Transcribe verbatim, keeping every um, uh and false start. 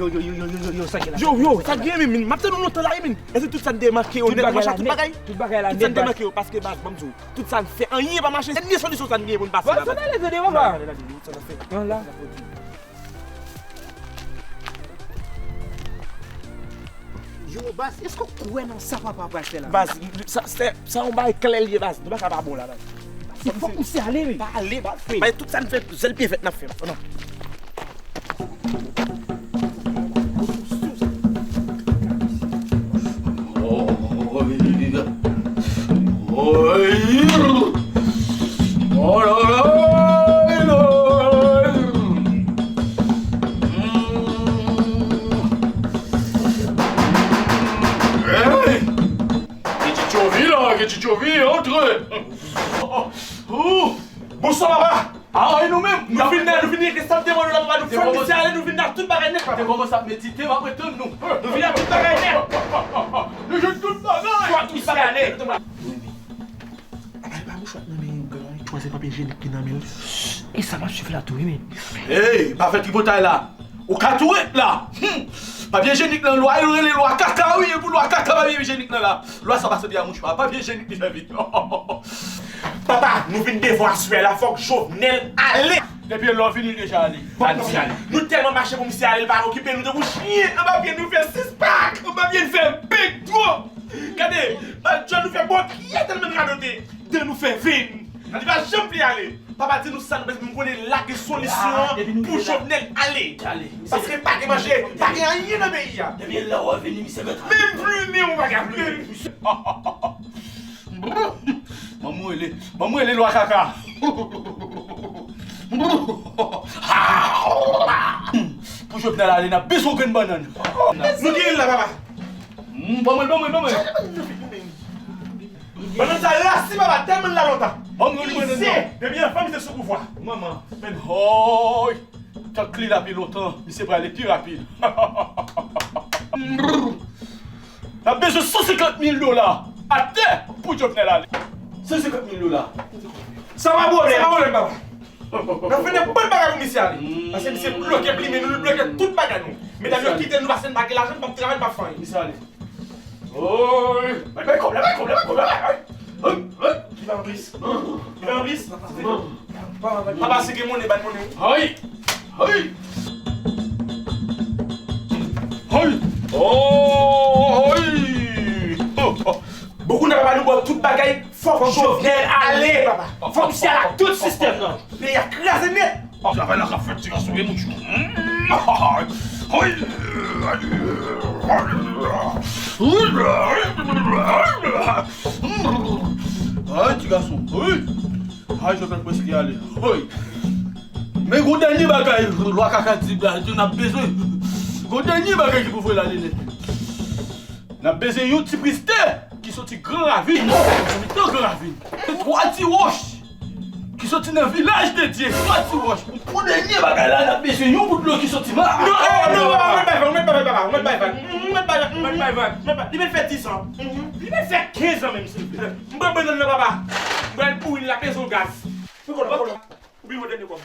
Yo, yo, yo, yo, yo, yo, yo, sa gen la? Yo, yo, sa gen, men, men, m ap tann ou lontan la, wi, men. Èske tout sa n te manke yo nèt, nou mache ak tout bagay? Tout bagay la nèt, baz. Tout sa n te manke yo, paske, baz, ban m di w, tout sa n fè, anyen pa mache. Dènye solisyon sa n genyen pou n pase la, baz. Baz, sa n ale tande, papa. Sa n ale, sa n fè. Yon la. Yo, baz, èske w kwè nan sa papa pral fè la? Baz, sa, sa, sa yon bagay klè l ye, baz. Nou pa ka pa bon la, baz. Se fòk misye ale, wi. Pa ale, baz. Bay tout sa n fè, sèl byen fèt n ap fè. Non. Hey! Ketchitchovi la, Ketchitchovi, antre! Bonswa, papa! Ah, e nou menm? Nou vin la, nou vin regle sa n te mande w la, papa. Nou fè misye ale, nou vin la, tout bagay nèt, papa. Te kòmanse ap medite, m ap tann nou. Nou vin la, tout bagay nèt. Nou jwenn tout bagay. Fòk misye ale. Papa, e pa mouchwa k nan men yon gran, wi. Chwazi papye jenik ki nan men l. E sa m ap swiv la tou, wi, men. Hey, pa fè tripotay la. Ou ka tou ret la. Hmm. Papye jenik nan lwa, yo rele lwa kaka, wi, e pou lwa kaka papye jenik nan la. Lwa sa pa sanble a mouchwa, papye jenik li fè vit. Papa, nou vin devan aswè la, fòk Jovenel ale. Depi lè w vini, l deja ale. Fòk misye ale. Nou tèlman mache pou misye ale, l pa okipe nou tankou chyen. Anba pye nou fè sis pak, anba pye nou fè big twòp. Gade, John nou fè bòkyè tèlman n radote. Dan nou fè vin. Li pa janm vle ale. Papa di nou sa nou bezwen, m konnen la gen solisyon an pou Jovenel ale. Paske pa gen manje, pa gen anyen nan peyi a. Depi lè w vini, misye mèt ale. Menm plimen ou pa ka plimen. Ban m rele, ban m rele lwa kaka. Pou Jovenel ale, n ap bezwen yon grenn bannann. Nou gen l la, papa. Mm, ban mwen l, ban mwen l, ban mwen l. Bannann sa rasi, papa, tèlman l la lontan. Ban mwen yon bannann non. Depi anfan misye sou pouvwa. Manman, men. Hoy! Tank li la pi lontan, misye prale pi rapid. N ap bezwen san senkant mil dola atè pou Jovenel ale. San senkant mil dola. Sa pa pwoblèm, sa pa pwoblèm, papa. N ap fè nenpòt bagay pou misye ale. Paske misye bloke plimen nou, li bloke tout bagay nou. Medam yo kite nou paske n pa gen lajan, n p ap travay, n p ap fè anyen. Misye ale. Oy! Bay, bay kòb la, bay kòb la, bay kòb la, bay, bay. Oy, oy. Li pa anplis. Li pa anplis. Papa, si gen monnen, ban monnen. Oy! Oy! Oy! Oy! Bon, kounye a papa nou ba w tout bagay, fòk Jovenel ale, papa. Fòk misye ale ak tout sistèm nan. Peyi a kraze nèt. Travay la k ap fèt, ti gason, e mouch. Ay, ti gason. Ay, Jovenel prèske ale. Men gon dènye bagay, lwa kaka di, di n ap bezwen. Gon dènye bagay ki pou voye l ale nèt. N ap bezwen yon ti priz tè ki soti Gran Ravin, nan mitan Gran Ravin. E twa ti wòch ki soti nan vilaj dedye, twa ti wòch. Pou dènye bagay la, n ap bezwen yon bout dlo ki soti Mara. Non, eh, non, papa, ou mèt bay vag, ou mèt bay vag, papa, ou mèt bay vag. Ou mèt bay vag, ou mèt bay vag. Ou mèt bay, li mèt fè dis an. Li mèt fè kenz an menm, silvouplè. M pran bannann nan, papa. M pral bouri l la, peze yon gaz. Wi, kòlò, kòlò. Ou bliye yon dènye kòb.